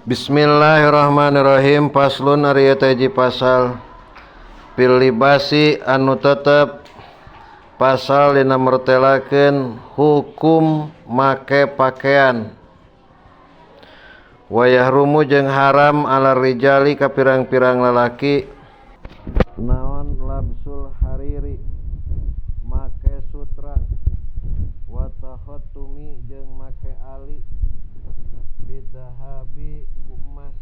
Bismillahirrahmanirrahim. Faslun ari eta hiji pasal fil libasi anu tetep pasal dina mertelakeun hukum make pakaian. Wa yahrumu jeung haram ala rijali ka pirang-pirang lalaki naon labsul hariri make sutra wa takhattumi jeung make ali bidhahabi ku emas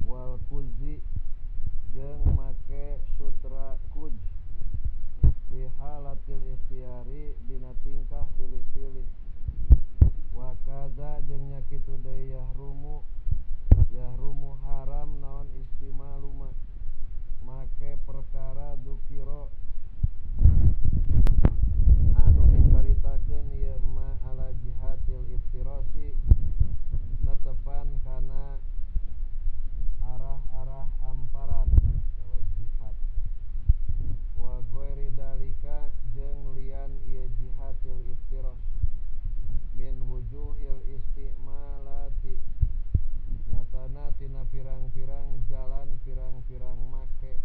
wal kuzi jeung make sutra kuj fi halatil ikhtiyari dina tingkah pilih-pilih. Wa kaza jeung nya kitu deui yahrumu yahrumu haram naon istimaluma make perkara dukiro anu dicaritakeun ieu ma ala jihatil iftirasi netepan kana arah-arah amparan atawa jihad. Wa ghairi dalika jeung lian ieu jihatil iftiras min wujuhil istimalati nyatana tina pirang-pirang jalan pirang-pirang make.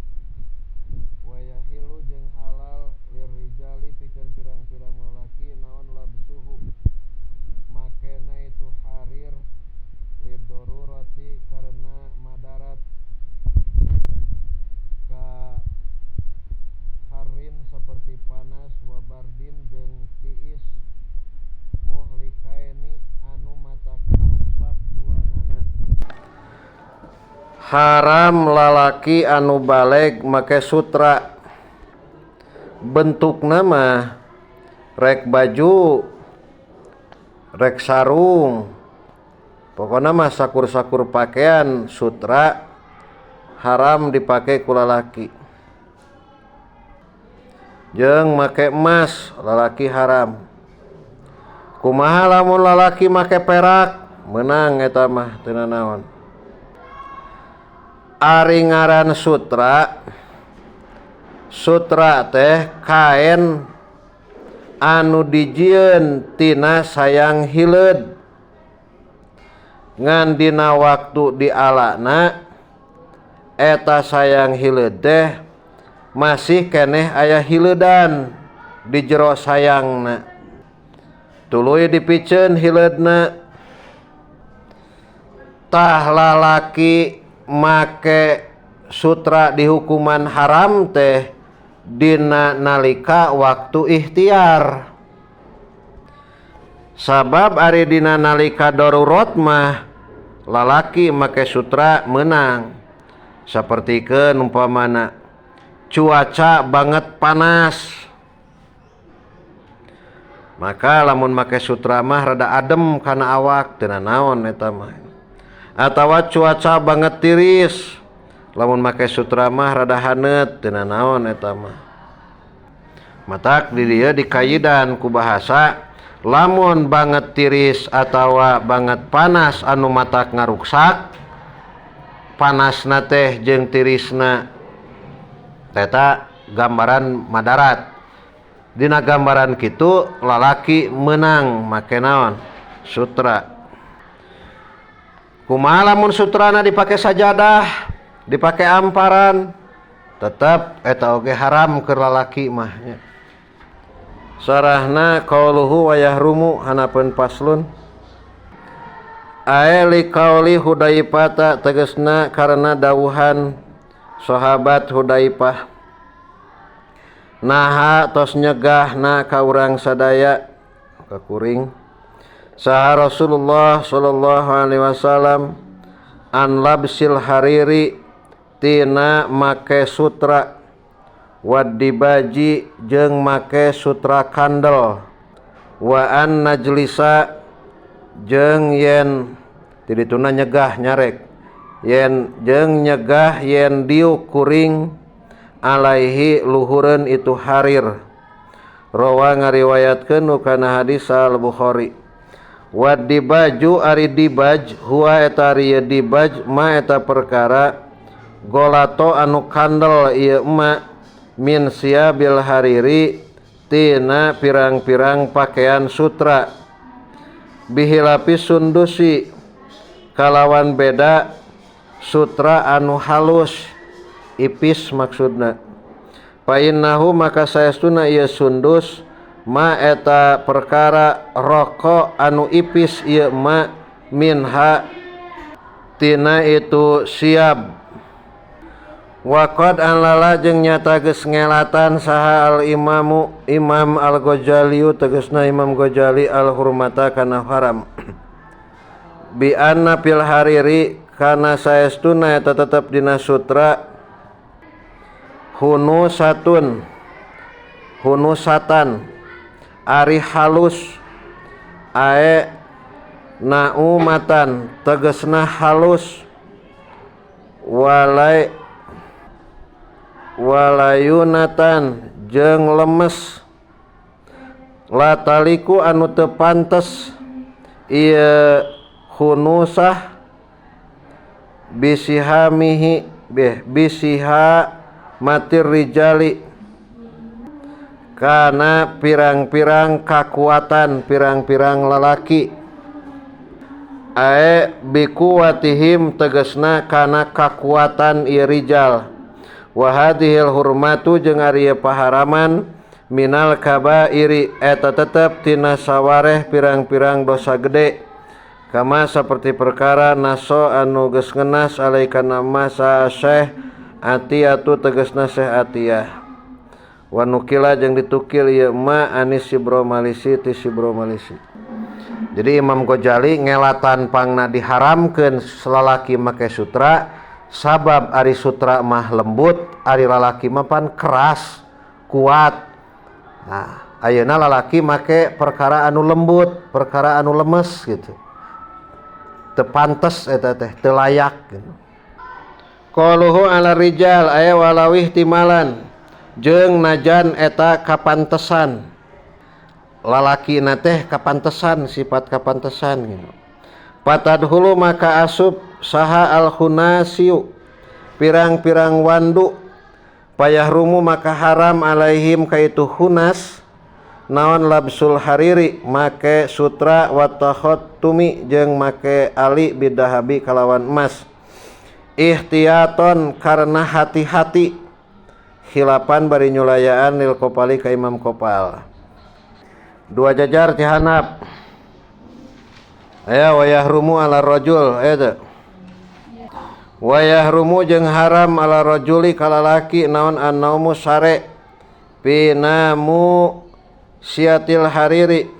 Wa yahilu jeung halal lirrijali pikeun pirang-pirang lalaki naon labsuhu makena itu harir lidorurati karena madarat ka harin seperti panas wa bardin jeung tiis muhlikaini anu mata karuksak duanana. Haram lalaki anu baleg make sutra. Bentukna mah rek baju rek sarung, pokokna mah sakur-sakur pakaian sutra haram dipake ku lalaki. Jeung make emas lalaki haram. Kumaha lamun lalaki make perak meunang eta mah teu nanaon. Ari ngaran sutra, sutra teh kaen anu dijieun tina sayang hileud ngan dina waktu dialana eta sayang hileud teh masih keneh aya hileudan di jero sayangna, tuluy dipiceun hileudna. Tah lalaki make sutra dihukuman haram teh dina nalika waktu ikhtiar. Sabab ari dina nalika darurat mah lalaki make sutra meunang. Sapertikeun umpamana cuaca banget panas, maka lamun make sutra mah rada adem kana awak teu nanaon eta mah. Atawa cuaca banget tiris, lamun make sutra mah rada haneut teu nanaon eta mah. Matak di dieu dikayidan ku bahasa lamun banget tiris atawa banget panas anu matak ngaruksak, panasna teh jeung tirisna eta gambaran madarat. Dina gambaran kitu lalaki meunang make naon? Sutra. Kumaha lamun sutrana dipake sajadah, dipake amparan, tetep eta oge haram keur lalaki mah nya. Sarahna qauluhu wa yahrumu hanapeun faslun. Ae li qauli Hudaifah tegasna karena dawuhan sahabat Hudaifah. Naha tos nyegahna ka urang sadaya ka kuring saha Rasulullah sallallahu alaihi wasallam an labsil hariri tina make sutra wadibaji jeung make sutra kandel wa an najlisa jeung yen ti dituna nyegah nyarek yen jeung nyegah yen diuk kuring alaihi luhureun itu harir. Rawa ngariwayatkeun kana hadis Al Bukhari. Wa dibaju ari dibaj huwa eta ari dibaj ma eta perkara golato anu kandel ieu ma min siabil hariri tina pirang-pirang pakaian sutra bihilapi sundusi kalawan beda sutra anu halus ipis maksudna fa innahu maka saestuna ieu sundus ma eta perkara roko anu ipis ieu ma minha tina itu siap. Waqad anlala jeung nyata geus ngelatan saha al imamu Imam Al Ghazali tegasna Imam Ghazali al hurmata kana haram bi anna fil hariri kana saestuna eta tetep dina sutra hunusatun hunusatan ari halus ae naumatan tegasna halus walai walayunatan jeung lemes lataliku anu teu pantes ieu hunusah bisihamihi bisiha matir rijali kana pirang-pirang kakuatan pirang-pirang lalaki ae bikuwatihim tegasna kana kakuatan ieu rijal. Wa hadhil hurmatu jeung ari paharaman minal kabairi eta tetep tina sawareh pirang-pirang dosa gede kama saperti perkara naso anu geus ngenas alaikana masa Syekh Atiyatu tegasna Syekh Atiyah wa nukila jeung ditukil ieu ma anis Sibro Malisi ti Sibro Malisi. Jadi Imam Ghazali ngelatan pangna diharamkeun lalaki make sutra sabab ari sutra mah lembut, ari lalaki mah pan keras, kuat. Nah, ayeuna lalaki make perkara anu lembut, perkara anu lemes gitu. Teu pantes eta teh, teu layak gitu. Qaluhu ala rijal aya walawih timalan jeung najan eta kapantesan. Lalaki na teh kapantesan, sifat kapantesan gitu. Patadhulu maka asup saha al-hunasiu pirang-pirang wandu payahrumu maka haram alaihim kaitu hunas naon labsul hariri make sutra watakhattumi jeung make ali bidahabi kalawan emas ihtiyaton karena hati-hati khilapan bari nyulayaan lil kopali ka Imam Kopal. Dua jajar ti handap aya wayahrumu ala rajul aya teu. Wayahrumu jeung haram ala rajuli kalalaki naon annaumu sare pinamu siatil hariri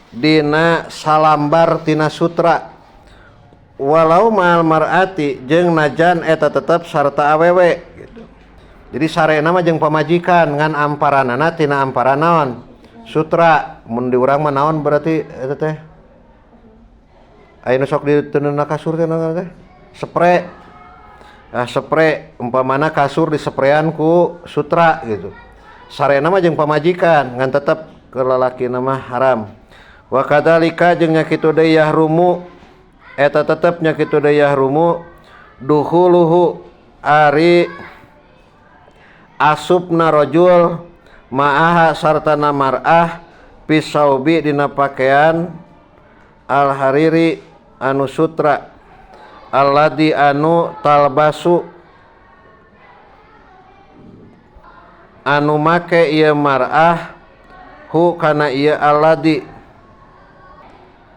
dina salambar tina sutra walau ma'al mar'ati jeung najan eta tetep sarta awewe gitu. Jadi sarena mah jeung pamajikan ngan amparanana tina amparan naon sutra. Mun di urang mah naon berarti eta teh aya nu sok diteundeunna kasur teh naon teh spray. Ah spray umpamana kasur disprean ku sutra gitu. Sarena mah jeung pamajikan ngan tetep ke lalakina mah haram. Wa kadzalika jeung nya kitu deui yahrumu eta tetep nya kitu deui yahrumu duhuluhu ari asupna rajul ma'aha sartana mar'ah pisaubi dina pakaian al hariri anu sutra alladzi anu talbasu anu make ieu mar'ah hu kana ieu alladzi.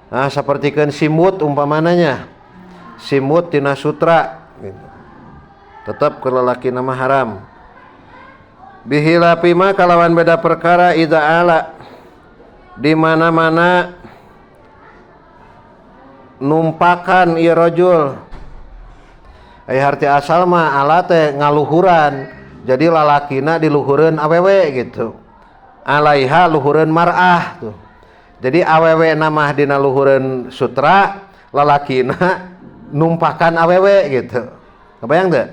Nah sapertikeun simut umpamananya simut tina sutra gitu. Tetap ke lalaki nama haram. Bihilapi ma kalawan beda perkara idza ala di mana-mana numpakan ieu rajul. Ai harti asal mah ala teh ngaluhuran. Jadi lalakina diluhureun awewe gitu. Alaiha luhureun mar'ah tuh. Jadi awewe mah dina luhureun sutra, lalakina numpakan awewe gitu. Kebayang teu?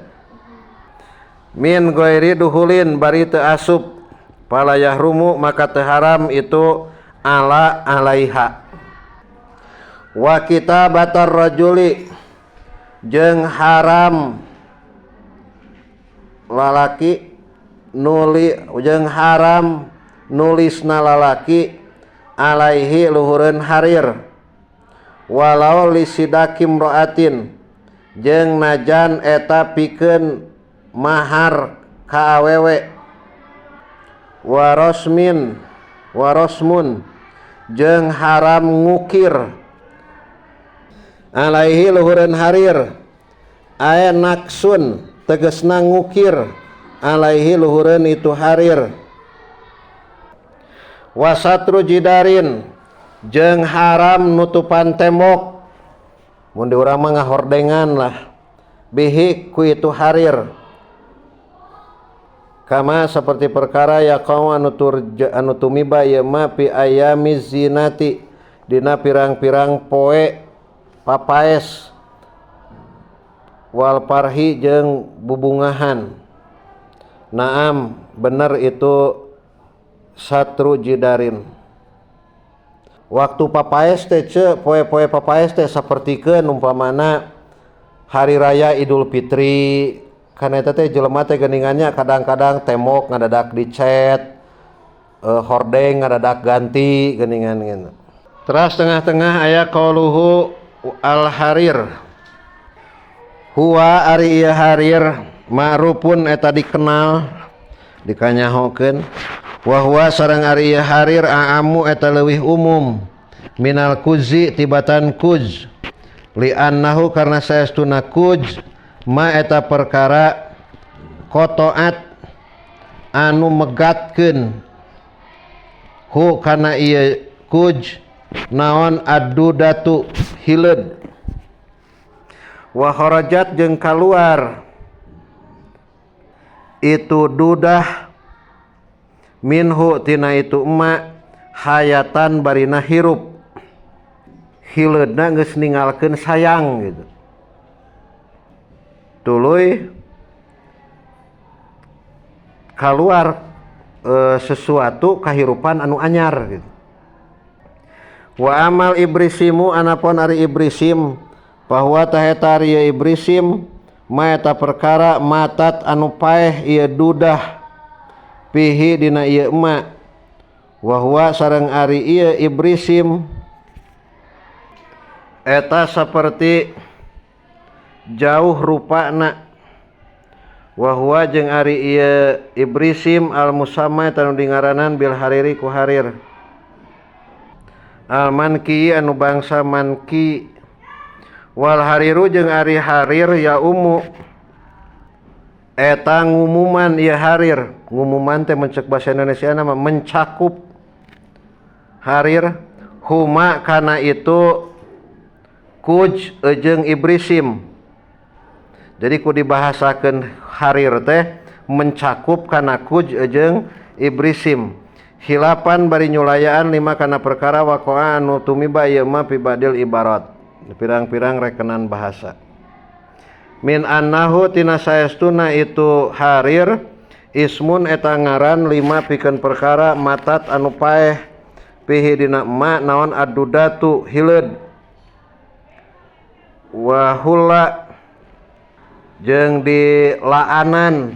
Min ghairi duhulin bari teu asup pala yahrumu maka teu haram itu ala alaiha. Wa kitabatar rajuli jeung haram lalaki nuli jeung haram nulisna lalaki alaihi luhureun harir Walau lisidakim roatin jeung najan eta pikeun mahar ka awewe. Warosmin warosmun jeung haram ngukir alaihi luhureun harir aya naksun tegesna ngukir alaihi luhureun itu harir. Wasatru jidarin jeung haram nutupan tembok mun di urang mah ngahordengan lah bihi ku itu harir. Kama seperti perkara yaqau anu turja anu tumiba ieu ma fi ayamiz zinati dina pirang-pirang poe papaes wal parhi jeung bubungahan. Naam bener itu satru jidarin. Waktu papaes teh ce poe-poe papaes teh sapertikeun umpamana hari raya Idul Fitri kan eta teh jelema teh geuningannya kadang-kadang tembok ngadadak dicet, hordeng ngadadak ganti geuningan gitu. Teras tengah-tengah aya qauluhu al-harir. Huwa ari ieu harir ma'rufun eta dikenal dikanyahokeun. Wa huwa sareng ari ieu harir a'amu eta leuwih umum minal kuzi tibatan kuz. Li annahu karna saestuna kuz ma eta perkara kotoat anu megatkeun hu kana ieu kuj naon addudatu hileud wa kharajat jeung kaluar itu dudah minhu tina itu emak hayatan barina hirup hileudna geus ninggalkeun sayang gitu. Tuluy keluar sesuatu kahirupan anu anyar gitu. Wa amal ibrisimu anapun ari ibrisim bahwa taheta ari ieu ibrisim ma eta perkara matat anu paeh ieu dudah pihi dina ieu emak wa huwa sareng ari ieu ibrisim eta saperti jauh rupana. Wa huwa jeung ari ieu ibrisim al musamma tanu dingaranan bil hariri ku harir al manki anu bangsa manki. Wal hariru jeung ari harir ya umu eta ngumuman ieu harir. Ngumuman teh mencek bahasa Indonesia nama mencakup harir huma kana itu kuj jeung ibrisim. Jadi ku dibahasakeun harir teh mencakup kana kuj jeung ibrisim. Hilapan bari nyulayaan lima kana perkara waqa'a anu tumiba ieu ma fi badil ibarat. Pirang-pirang rekenan bahasa. Min annahu tina saestuna itu harir ismun eta ngaran lima pikeun perkara matat anu paeh pihi dina emak naon addudatu hileud wa hula jeung dilaanan,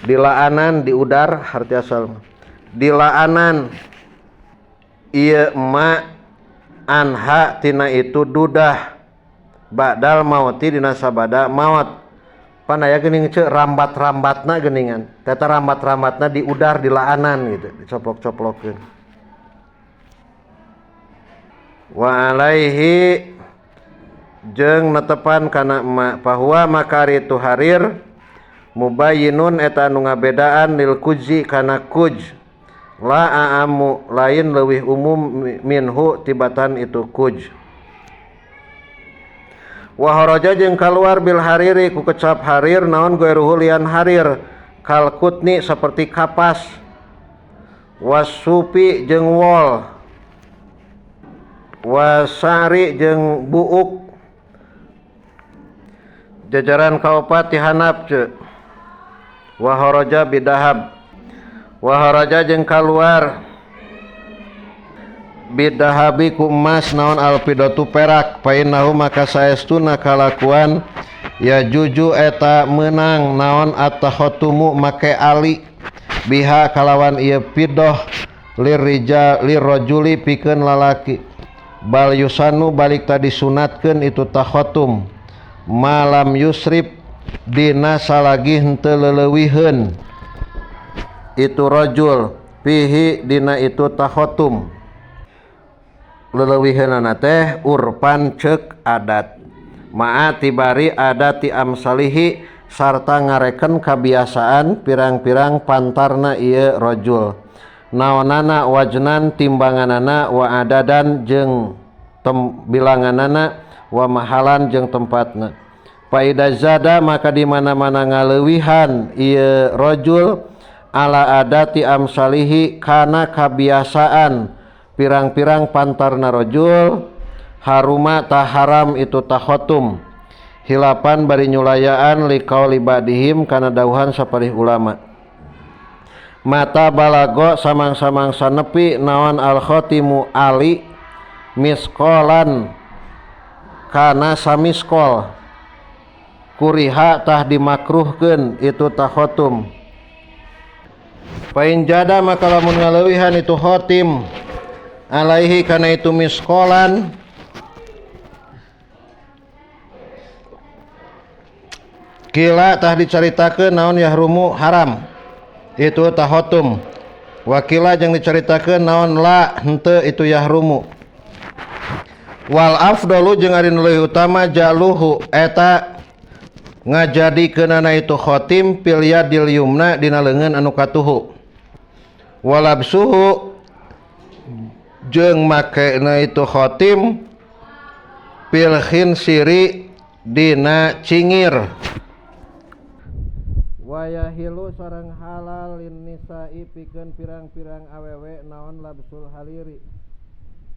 dilaanan diudar harti asal dilaanan ieu emak anha tina itu dudah badal mauti dina sabada maut. Pan aya geuning ceu rambat-rambatna geuningan teta rambat-rambatna diudar dilaanan gitu dicoplok-coplokeun. Wa alaihi jeung netepan kana emak bahwa makari tu harir mubayyinun eta anu ngabedaan lil kuzi kana kuj la aamu lain leuwih umum minhu tibatan itu kuj. Wa haraja jeung kaluar bil hariri ku kecap harir naon goeruhu lian harir kal kutni seperti kapas wasupi jeung wol wasari jeung buuk. Jajaran kaopat tihanap ce wa haraja bidahab wa haraja jeung kaluar bidahabi ku emas naon alfidatu perak painahu maka saestuna kalakuan ya juju eta meunang naon at-takhatumu make ali biha kalawan ieu fidah lirrajuli pikeun lalaki. Bal yusanu balik tadi sunatkeun itu takhatum malam yusrif dina salagi henteu leleuwiheun itu rajul fihi dina itu takhatum. Leleuwiheunana teh urpan ceuk adat ma'a tibari adati amsalihi sarta ngareken kabiasaan pirang-pirang pantarna ieu rajul. Naonana wajnan timbanganana wa adadan jeung bilanganana wa mahalan jeung tempatna. Fa idza zada maka di mana-mana ngaleuwihan ieu rajul ala adati amsalihi kana kabiasaan pirang-pirang pantarna rajul haruma ta haram itu takhatum hilapan bari nyulayaan liqauli ba'dihim kana dauhan saparih ulama. Mata balago samang-samang sanepi naon al khatimu ali miskolan kana samiskol kuriha tah dimakruhkeun itu takhatum. Pain jada maka lamun ngaleuwihan itu khatim alaihi kana itu miskolan kila tah dicaritakeun naon yahrumu haram itu tahotum. Wakila jeung dicaritakeun naon la henteu itu yahrumu. Wal afdalu jeung ari nu leuwih utama jaluhu eta ngajadikeunana itu khatim fil yadil yumna dina leungeun anu katuhu. Walabsuhu jeung makena itu khatim fil khinsiri dina cingir. Wayahilu sareng halal lin nisa'i pikeun pirang-pirang awewe naon labsul haliri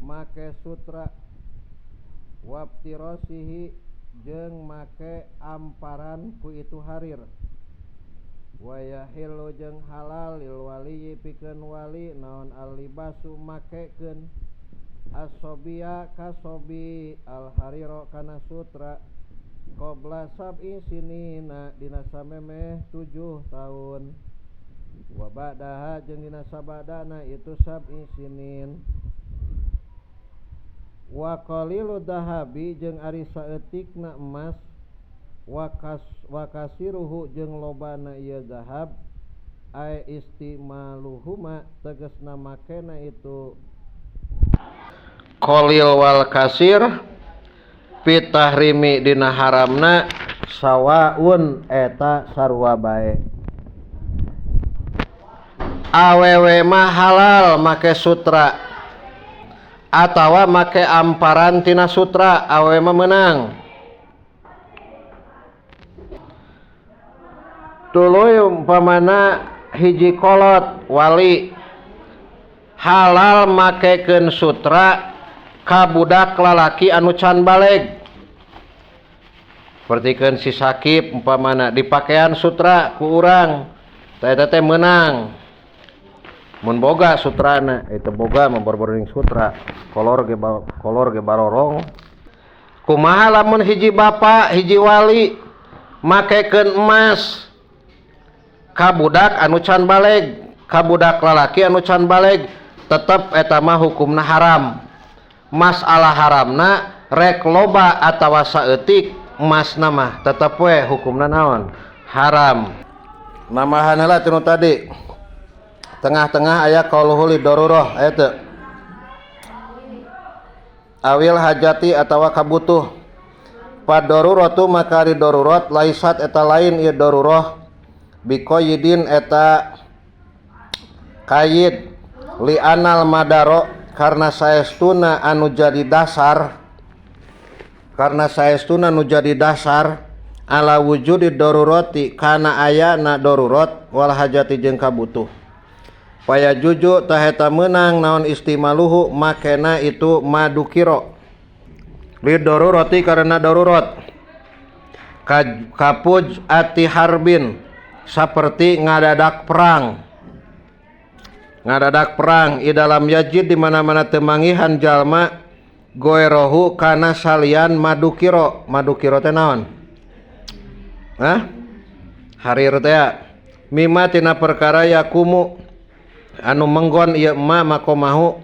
make sutra wabtirosihi jeung make amparan ku itu harir. Wayahilu jeung halal lil waliyi pikeun wali naon alibasu makekeun asobia kasobi al hariro kana sutra qabla sab'i sinina dina samemeh 7 tahun wa ba'daha jeung dina sabadana itu sab'i sinin. Wa qalilu dahabi jeung ari saeutikna emas wa kasiruhu jeung lobana ieu dahab ai istimaluhuma tegasna makena itu qalil wal kasir pitahrimi dina haramna sawaun eta sarua bae. Awewe mah halal make sutra atawa make amparan tina sutra, awewe mah meunang. Tuluy umpamana hiji kolot wali halal makekeun sutra ka budak lalaki anu can baleg. Pertikeun si Sakip umpamana dipakean sutra ku urang teh eta teh meunang. Mun boga sutrana eta boga mah bor-boring sutra kolor ge barorong. Kumaha lamun hiji bapa hiji wali makekeun emas ka budak anu can baleg, ka budak lalaki anu can baleg, tetep eta mah hukumna haram. Masalah haramna rek loba atawa saeutik emasna mah tetep we hukumna naon haram. Namahan heula tinu tadi tengah-tengah aya qauluhu lidorurah aya teu awil hajati atawa kabutuh. Padoruratu maka ari darurat laisat eta lain ieu darurah biqaidin eta kayid li anal madaro karena saestuna anu jadi dasar, karena saestuna nu jadi dasar ala wujudi darurati kana ayana darurat wal hajati jeung kabutuh. Paya juju tah eta meunang naon istimaluhu makena itu madukiro li darurati karena darurat kapuj ati harbin seperti ngadadak perang. Ngadadak perang i dalam yajid di mana-mana temangihan jalma goerohu kana salian madukiro. Madukiro teh naon? Hah? Harir teh mima tina perkara yakumu anu menggon ieu ma makomahu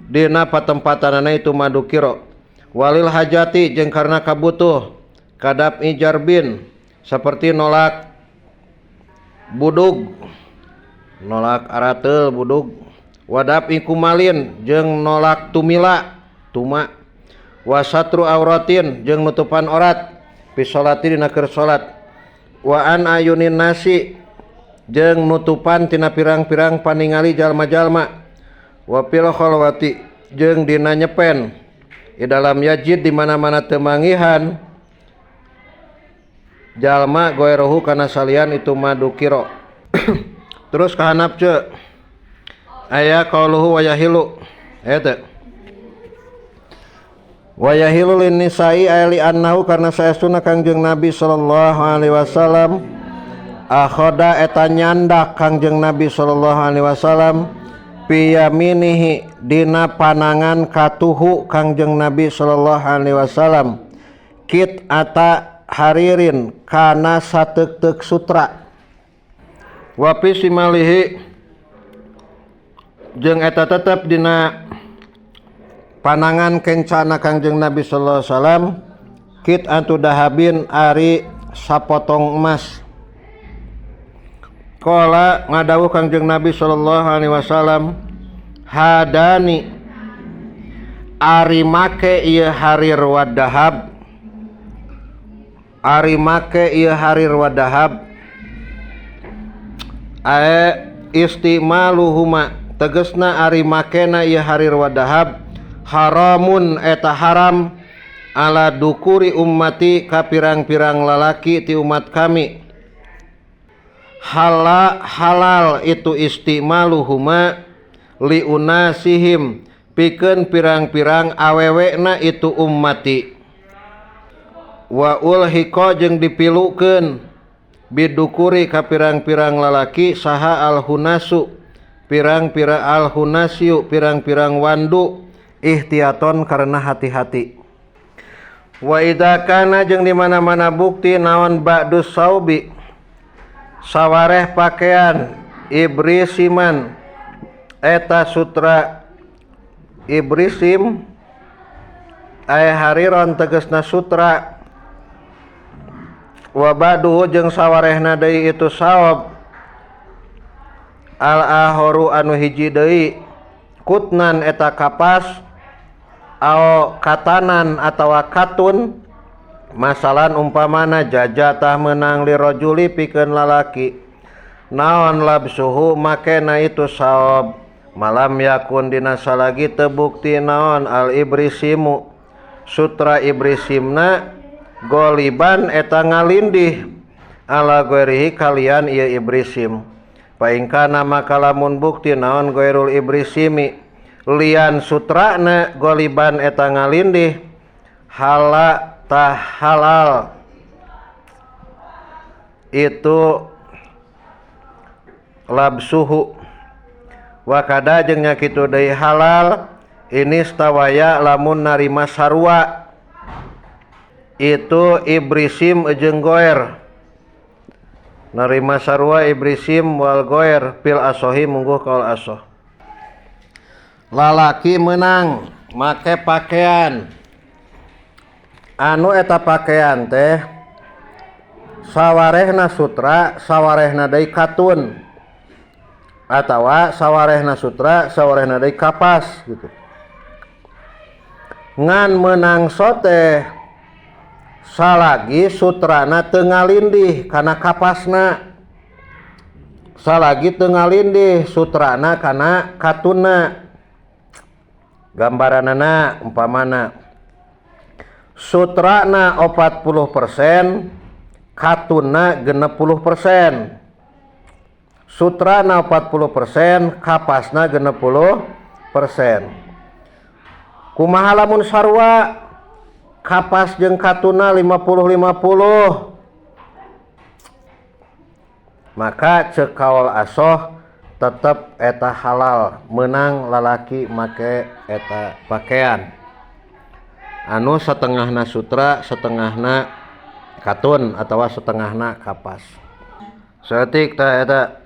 Dina patempatanana itu madukiro walil hajati jeung karena kabutuh kadap ijarbin seperti nolak budug, nolak arateul budug, wadap ikumalin jeung nolak tumila tuma, wasatru auratin jeung nutupan orat fi sholati dina keur salat, wa an ayunin nasi jeung nutupan tina pirang-pirang paningali jalma-jalma, wa fil khalwati jeung dina nyepen di dalam yajid di mana-mana teu manggihan jalma goerohu kana salian itu madukiro. Terus kahanap ce aya qauluhu wa yahilu aya teu wa yahilu lin nisa'i aya li annahu karna saestuna Kangjeng Nabi sallallahu alaihi wasallam akhoda eta nyandak Kangjeng Nabi sallallahu alaihi wasallam piyaminihi dina panangan katuhu Kangjeng Nabi sallallahu alaihi wasallam kit ata haririn kana sateuk-teuk sutra wa fi simalihi jeung eta tetep dina panangan kencana Kangjeng Nabi sallallahu alaihi wasallam kit atu dahabin ari sapotong emas. Qala ngadawuh Kangjeng Nabi sallallahu alaihi wasallam hadani ari make ieu harir wadahab, ari make ieu harir wadahab ae istimaluhuma tegesna ari makena ieu harir wadahab haramun eta haram ala dukuri ummati ka pirang-pirang lalaki ti umat kami. Hala halal itu istimaluhuma liunasihim pikeun pirang-pirang awewena itu ummati wa ulhiqa jeung dipilukeun bidukuri ka pirang-pirang lalaki saha alhunasu pirang-pirang alhunasiu pirang-pirang wandu ihtiyaton karena hati-hati. Wa idza kana jeung di mana-mana bukti naon ba'dus saubi sawareh pakaian ibrisiman eta sutra ibrisim aya hariron tegesna sutra wa ba'duhu jeung sawarehna deui itu saob al ahoru anu hiji deui kutnan eta kapas ao katanan atawa katun masalan umpamana jajatah menang lirajuli pikeun lalaki naon labsuhu makena itu saob malam yakun dina salagi teu bukti naon al ibrisimu sutra ibrisimna goliban eta ngalindih ala ghairihi kalian ieu ibrisim fa in kana maka lamun bukti naon ghairul ibrisimi lian sutrana goliban eta ngalindih hala tah halal itu labsuhu wa kada jeung nya kitu deui halal ini stawaya lamun narima sarua itu ibrisim jeung goer narima sarua ibrisim wal goer fil asohi mungguh kaul asoh. Lalaki menang make pakaian anu eta pakaian teh sawarehna sutra sawarehna deui katun atawa sawarehna sutra sawarehna deui kapas gitu. Ngan menang sote salagi sutrana teu ngalindih kana kapasna, salagi teu ngalindih sutrana kana katunna. Gambaranana umpamana sutrana 40%, katunna 60%. Sutrana 40%, kapasna 60%. Kumaha lamun sarua kapas jeung katuna 50-50, maka ceuk kaul asoh tetep eta halal menang lalaki make eta pakaian anu setengahna sutra setengahna katun atawa setengahna kapas. Saeutik tah eta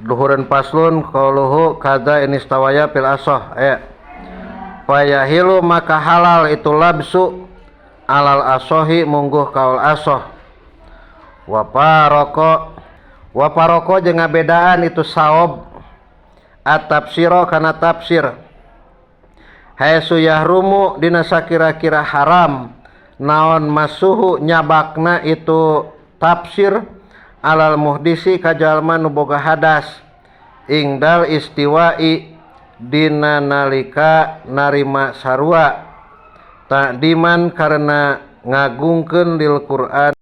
Luhureun faslun qauluhu kadza inistawaya fil ashoh aya. Fayahilu maka halal itu labsu alal ashohi mungguh kaul ashoh. Wa faroko, wa faroko jeung ngabedaan itu saob at-tafsiro kana tafsir. Haitsu yahrumu dina sakira-kira haram naon masuhu nyabakna itu tafsir alal muhdisi ka jalma nu boga hadas ingdal istiwa'i dina nalika narima sarua ta'diman karena ngagungkeun lil Qur'an.